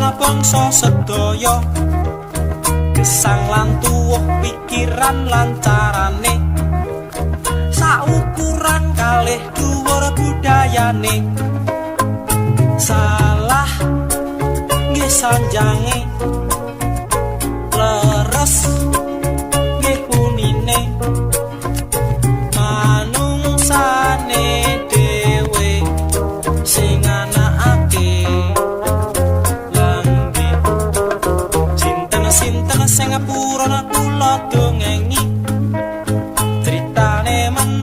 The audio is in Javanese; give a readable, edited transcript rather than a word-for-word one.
lan bangsa sedaya. Gesang lan tuwuh pikiran lan carane, saukuran kalih dhuwur budayane. Salah nggih sanjange, leres.